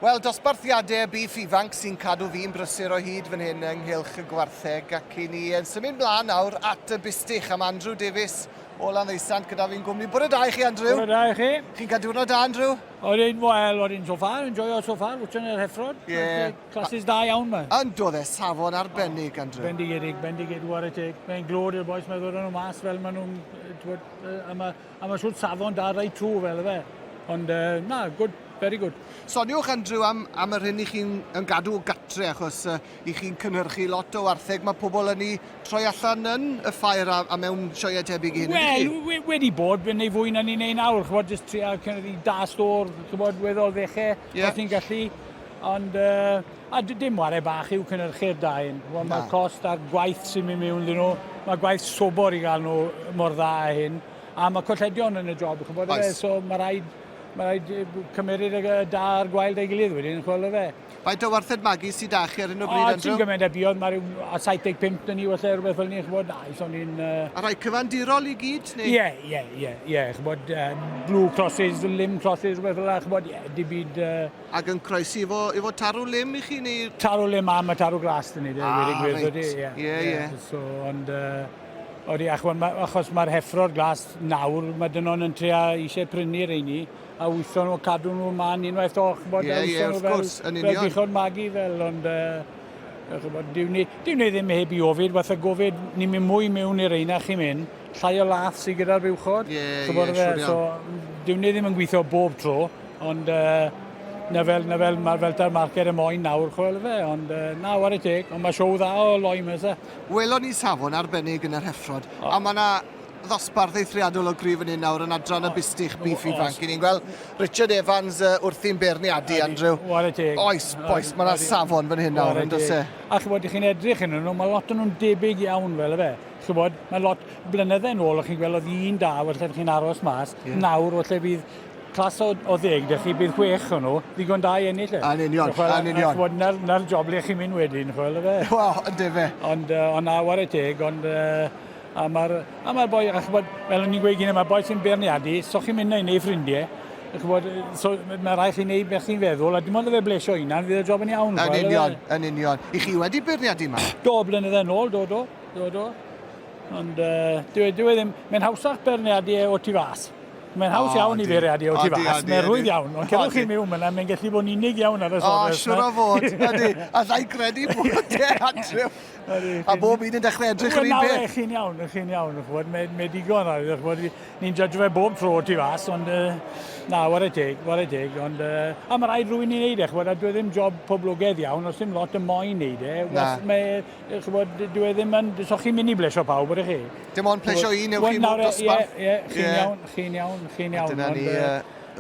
Wel, dosbarthiadau bîff ifanc sy'n cadw fi'n brysur o hyd fan hyn ynghylch y gwartheg ac i ni yn symud mlaen nawr at y bustych am Andrew Davies o Landdeusant gyda fi'n gwmni. Bore da i chi, Andrew. Bore da i chi. Chi'n cael diwrnod da, Andrew? Odyn, wel, odyn, so far, enjoyo so far, watching yr heffrod. Ie. Yeah. Classes da iawn ma. Yn dod e, safon arbennig, Andrew. Bendigedig, bendigedig, whare teg. Mae'n glod i'r boys, mae'n ddod nhw mas fel maen nhw'n, a mae A mae siwt safon da reit trwy fel efe. Ond uh, na, good, very good. Soniwch, Andrew, am, am yr hyn i chi'n yn gadw gatre, achos uh, i chi'n cynhyrchu lot o wartheg. Mae pobl yn ei troi allan yn y ffair a, a mewn sioeau tebyg i hyn. Wel, we, wedi bod, neu fwy na ni'n ei nawr, chybod, jyst trio cynyddu da stôr, chybod, weddol ddechrau, yeah. os ni'n gallu. Ond, uh, a dim ware bach yw cynhyrchu'r da hyn. Wel, mae'r cost a'r gwaith sy'n mynd mewn iddyn nhw, mae gwaith sobor i gael nhw mor dda a hyn. A mae colledion yn y job, chybod, efe, so mae rhaid, mae rhaid cymeryd y da a'r gwael da'i gilydd wedyn, chwel efe. Faint o wartheg magu sydd da chi ar hyn o bryd, Andrew? O, ti'n gymaint a buodd, mae rhyw 75 dyn ni, falle, rhywbeth fel ni, chybod, na, so ni'n... Uh... A rhai cyfandirol i gyd, neu? Ie, ie, ie, ie, chybod, uh, blue crosses, lim crosses, rhywbeth fel la, chybod, ie, dim byd... Uh... Ac yn croesi efo, efo tarw lim i chi, neu...? Tarw lim a mae tarw glas dyn ni, ah, reit. Ie, ie. Ie, So, ond... Uh, Odi, achos, ma, achos mae'r heffro'r glas nawr, mae dyn nhw'n yn trio eisiau prynu rheini, a wython nhw cadw nhw man unwaith o, ch'bod, yeah, yeah, nhw fel, gwrs, yn union. Fel buchod magu fel, ond uh, ch'bod, dyw ni, dyw ni ddim heb i ofid, fatha gofid, ni'n mynd mwy mewn i'r reina chi'n mynd, llai o lath sydd gyda'r buchod. Ie, yeah, ie, yeah, so, dyw ni ddim yn gweithio bob tro, ond uh, na fel, na fel, mae fel da'r marced y moyn nawr, chwel fe, ond uh, na, war y teg, ond mae siow dda o loi yma, Welon ni safon arbennig yn yr heffrod, a mae yna ddosbarth eithriadol o gryf yn hyn nawr yn adran y bustych beef ifanc. I ni'n gweld Richard Evans uh, wrthi'n beirniadu, Andrew. Ware teg. Oes, boes, mae yna safon fan hyn nawr, yn does e? A chybod, chi'n edrych yn nhw, mae lot o'n nhw'n debyg iawn fel y fe. Chybod, mae lot blynydde yn ôl, chi'n gweld oedd un da, felly chi'n aros mas. Yeah. Nawr, felly bydd Clas o, o ddeg, dych chi, bydd chwech o'n nhw, ddigon da i ennill e. Yn union, yn union. Chwbod, na'r, na'r job le chi'n mynd wedyn, chwel, efe. Wel, ynddo fe. Ond, uh, ond na, ware teg, ond... Uh, a mae'r a mae'r boi, a chwbod, fel o'n i'n gweud gyda, mae'r boi sy'n beirniadu, so chi'n mynd i wneud ffrindiau, chwbod, so mae rhaid chi'n neud beth chi'n feddwl, a dim ond y fe blesio hunan, fydd y job yn iawn. Yn union, yn union. I chi wedi beirniadu ma? Do, blynydde yn ôl, do, do, do, do. Ond uh, dyw, e, dyw e ddim, mae'n hawsach beirniadu e o tu fas. Mae'n haws oh, iawn i feirniadu o tu fas, mae'n rhwydd iawn. Ond cerwch chi mewn fyna, mae'n gallu bod yn unig iawn ar y sorres. O, siwr o fod, ydy. Alla i gredu bod e, Andrew. A bob un yn dechrau edrych yr un peth. Chi'n iawn, chi'n iawn. Mae, mae digon ar, ch'mod, ni'n judge fe bob tro tu fas, ond na, ware teg, ware teg. Ond, a mae rhaid rhywun i wneud e, ch'mod, a dwi e ddim job poblogaidd iawn, os dim lot yn moyn wneud e. Na. Mae, Ch'mod, dyw e ddim yn... So chi'n mynd i blesio pawb, ydych chi? Dim ond plesio un ewch chi mor dosbarth. Ie, ie, chi'n iawn, chi'n iawn, chi'n iawn. Dyna ni,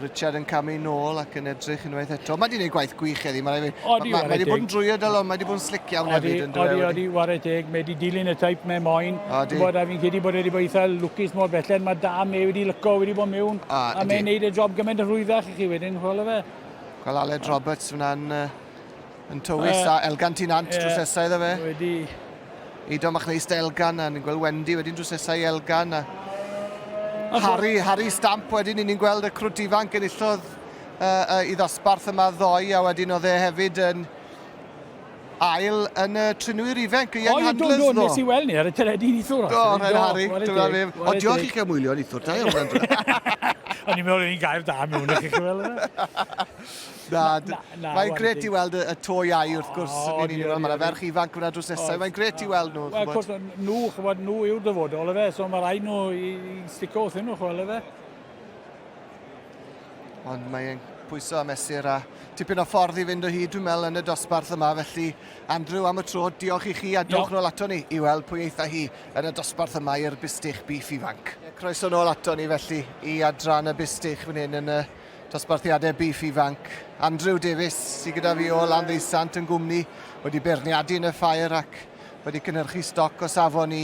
Richard yn camu nôl ac yn edrych unwaith eto. Mae wedi gwneud gwaith gwych heddi. Mae wedi bod yn drwyadl, ond mae wedi bod yn slic iawn hefyd. Odi, odi, odi, ware teg. Mae wedi dilyn y teip mae moyn. Odi. Bod, a fi'n credu bod wedi bod eitha lwcus mor belled. Mae da, mae wedi lyco, wedi bod mewn. A, a mae'n neud y job gymaint yn rhwyddach i chi wedyn, chwel fe. Gweld Aled Roberts fyna'n Yn tywys a Elgan Tŷ Nant drws nesa iddo fe. Wedi. Eido Machneist Elgan a ni'n gweld Wendy wedyn drws nesa i Elgan a Harry, Harry Stamp wedyn, ni'n gweld y crwt ifanc enillodd uh, uh, i ddosbarth yma ddoe a wedyn oedd e hefyd yn ail yn y trinwyr ifanc, y Young Handlers ddo. Nes i weld ni ar y teledu nithwr. Do, rhaid Harry, dyna fi. O, diolch i chi am wylio nithwr, da iawn. O'n i'n meddwl o'n i'n gair da mewn i chi, chi'n weld. Na, mae'n gret i weld y, y to iau wrth gwrs. Oh, ni'n ni'n Mae'n ferch ifanc fyna drws nesaf. Mae'n gret i weld nhw. Wel, cwrs, nhw, chybod, nhw yw'r dyfodol, efe, so mae rhaid nhw i, i stico wrthyn nhw, chwel, efe. Ond mae'n pwyso a mesur a tipyn o ffordd i fynd o hyd, dwi'n meddwl, yn y dosbarth yma. Felly, Andrew, am y tro, diolch i chi a dewch nôl ato ni i weld pwy eitha hi yn y dosbarth yma i'r bustych beef ifanc. Croeso nôl ato ni felly i adran y bustych fan hyn yn y Dosbarthiadau Bîff Ifanc. Andrew Davies sydd gyda fi o Landdeusant yn gwmni, wedi beirniadu yn y ffair ac wedi cynhyrchu stoc o safon i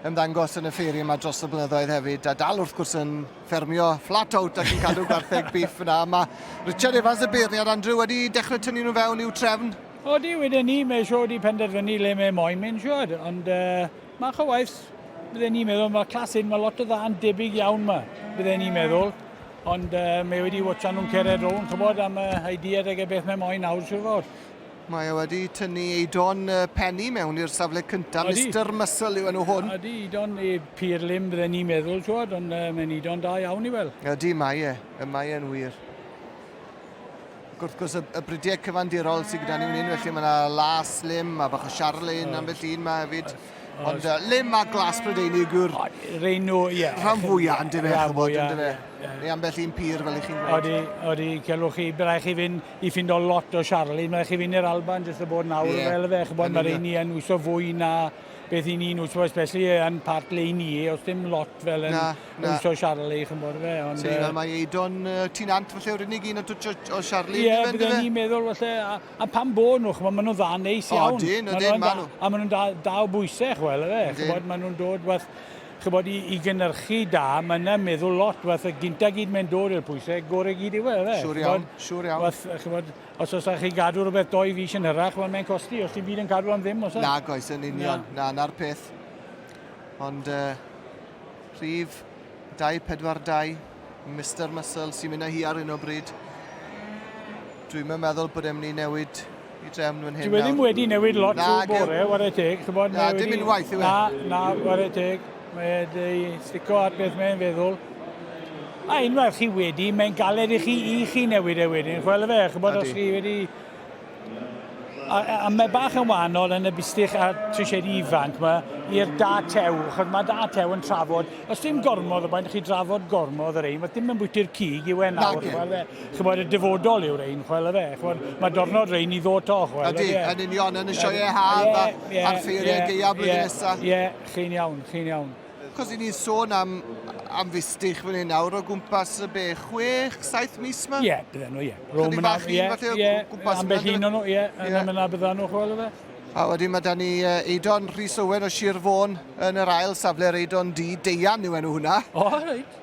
ymddangos yn y ffeiriau yma dros y blynyddoedd hefyd, a dal wrth gwrs yn ffermio flat out ac yn cadw gwartheg bîff yna. Mae Richard Evans y beirniad, Andrew, wedi dechrau tynnu nhw fewn i'w trefn. Odi, wedyn ni, mae siŵr wedi penderfynu le mae moyn mynd, siŵr, ond uh, mae o waith, bydden ni'n meddwl, mae clas hyn, mae lot o dda yn debyg iawn ma, bydden ni'n meddwl. Ond mae wedi watcha nhw'n cered rownd, chybod, am y idea ag y beth mae moyn nawr, siwr fod. Mae e wedi tynnu Eidon Penny mewn i'r safle cyntaf. Mr Muscle yw enw hwn. Ydy, Eidon i pur lim, bydden ni'n meddwl, siwr, ond mae'n Eidon da iawn i weld. Ydy, mae e. Mae e'n wir. Ac wrth gwrs, y, y bridiau cyfandirol sydd gyda ni fan hyn, felly mae yna las lim a bach o Charlin ambell un ma hefyd. Ond lim a glas Prydeinig yw'r Rein nhw, ie. Rhan fwyaf, yn dyfe, chybod, yn dyfe. Neu ambell un pur, fel i chi'n gweud. Odi, odi, celwch chi, bydd rhaid chi fynd i ffindo lot o Charlie, mae rhaid chi fynd i'r Alban jyst y bod nawr, yeah. fel fe, chybod, mae'r ein ni yn wyso fwy na beth i ni'n wyso, especially yn part le i ni, os dim lot fel yn wyso Charlie, chybod fe. Ond, so, fel mae Eidon uh, Tinant, falle yw'r unig un o twtio o Charlie. Ie, yeah, bydden ni'n meddwl, falle, a, a pam bod nhw, chybod, maen nhw'n dda neis iawn. Odyn, odyn, maen nhw. A maen nhw'n da, da o bwysau, chwel, efe. Chybod, maen nhw'n dod, wath, chybod, i, i gynhyrchu da, maen nhw'n meddwl lot, wath, y gynta gyd mae'n dod i'r pwysau, gore gyd yw e, efe. Siwr iawn, siwr iawn. Wath, chybod, os oes chi gadw rhywbeth doi fis yn hyrach, wel, mae'n costi, os ti'n byd yn cadw am ddim, os e? Na, goes, yn union, na, na'r peth. Ond, rhif 242, Mister Muscle sy'n mynd â hi ar hyn o bryd. Dwi'm yn meddwl bod e'n mynd i newid i drefn fan hyn. Dyw e ddim wedi newid lot trwy bore, ware teg. Chybod, na, dim unwaith yw e. Na, na, ware teg. Mae e wedi stico at beth mae'n feddwl. A unwaith chi wedi, mae'n galed i chi i chi newid e wedyn. Chwel y fe, chybod, os chi wedi A, a, a mae bach yn wahanol yn y bistych a trisiedi ifanc yma i'r da tew, achos mae da tew yn trafod, os dim gormod o bain chi drafod gormod yr ein, mae dim yn bwyty'r cig yw e nawr, chwel fe. Chybod, y dyfodol yw'r ein, chwel fe. Chybod, mae dornod rein i ddod to, chwel Ydy, yn union, yn y sioeau haf a'r ffeiriau gaeaf blwyddyn nesaf. Ie, chi'n iawn, chi'n iawn. Cos i ni'n sôn am, am fustych fan hyn nawr o gwmpas y be, 6, 7 mis ma? Ie, yeah, bydden nhw, ie. Chydig bach un falle o gwmpas. Ambell un o'n nhw, ie, yn yna bydden nhw, chwel fe. A wedyn mae da ni Eidon Rhys Owen o Sir Fôn yn yr ail safle'r Eidon D, Deian yw enw hwnna. O, reit.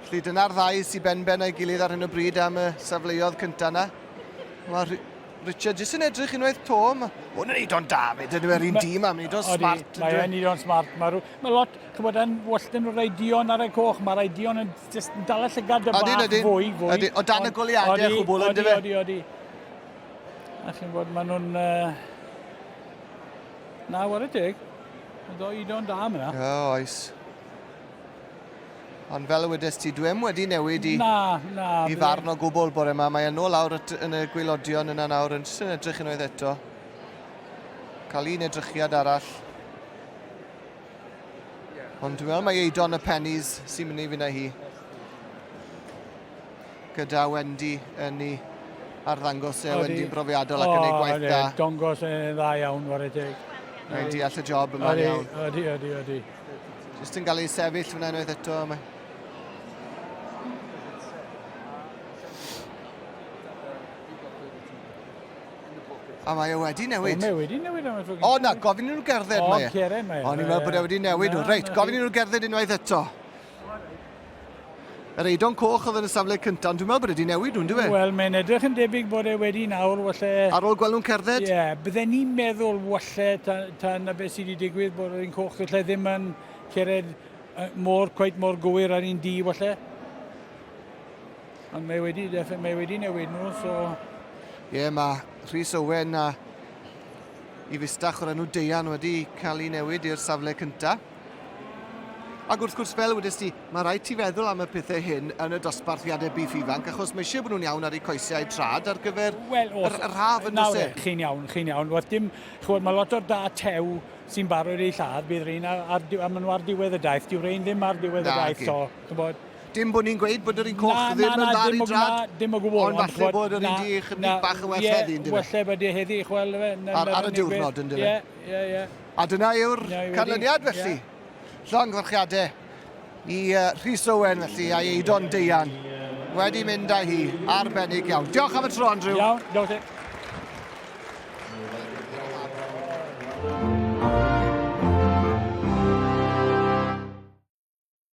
Felly dyna'r ddau sy'n ben-ben a'i gilydd ar hyn o bryd am y safleoedd cyntaf yna. Mae Richard jyst yn edrych unwaith to. Mae hwn yn neud o'n da fyd, ydw e'r un dîm am neud o'n smart. Mae e'n neud o'n smart. Mae, mae lot, chybod, yn wastad yn rhai dion ar y coch, mae rhai dion yn just yn dal y llygad y bach fwy, fwy. Odi, o dan y goliadau chwbl, ynddo fe? Odi, odi, odi. A chi'n gwybod, maen nhw'n... Na, ware teg. Mae ddo i don da am yna. O, oes. Ond fel y wedes ti, dwi em wedi newid i, na, na, i farn o gwbl bore yma. Mae e'n nôl lawr at, yn y gwaelodion yna nawr, yn jyst yn edrych unwaith eto. Cael un edrychiad arall. Ond dwi'n meddwl mae Eidon y Pennies sy'n mynd i fynd â hi. Gyda Wendy yn ei arddangos e, Wendy'n brofiadol ac yn ei gwaith da. Dongos yn dda iawn, ware teg. Mae'n deall y job yma'n iawn. Odi, odi, odi. Jyst yn cael ei sefyll fyna unwaith eto. Mae... A mae e wedi newid. O, mae wedi newid am y tro O, na, gofyn i nhw gerdded mae e. O, cere mae e. O'n i'n meddwl bod e wedi newid. Reit, gofyn i nhw gerdded unwaith eto. Yr Eidon Coch oedd yn y safle cyntaf, ond dwi'n meddwl bod e wedi newid nhw'n dwi? Wel, mae'n edrych yn debyg bod e wedi nawr, falle... Ar ôl gweld nhw'n cerdded? Ie, yeah, bydden ni'n meddwl, falle, ta, ta na beth sydd wedi digwydd, bod yr un coch falle ddim yn cered mor, cweit mor gywir ar un di, falle. Ond mae wedi, mae wedi newid nhw, so... Ie, yeah, mae Rhys Owen a i fustach o'r enw Deian wedi cael ei newid i'r safle cyntaf. Ac wrth gwrs, fel wedes ti, mae rhaid ti feddwl am y pethau hyn yn y dosbarthiadau bîff ifanc, achos mae eisiau bod nhw'n iawn ar eu coesau a'u trad ar gyfer Wel, yr, yr haf yn does e? Chi'n iawn, chi'n iawn. Wel, dim, chwbod, mae lot o'r da tew sy'n barod eu lladd, bydd rhein ar, ar, a maen nhw ar diwedd y daith, dyw rhein ddim ar diwedd y daith, so, chwbod. Dim bod ni'n gweud bod yr un coch ddim yn dda ar ei drad. Na, dim o gwbl. Ond falle bod yr un di chydig bach yn well heddi, yndyfe? Ie, walle bod e heddi, chwel, ar, ar y diwrnod, yndyfe? Ie, ie, ie. A dyna yw'r canlyniad felly. Llongyfarchiadau i Rhys Owen felly a'i Eidon Deian wedi mynd â hi arbennig iawn. Diolch am y tro, Andrew. Iawn, diolch.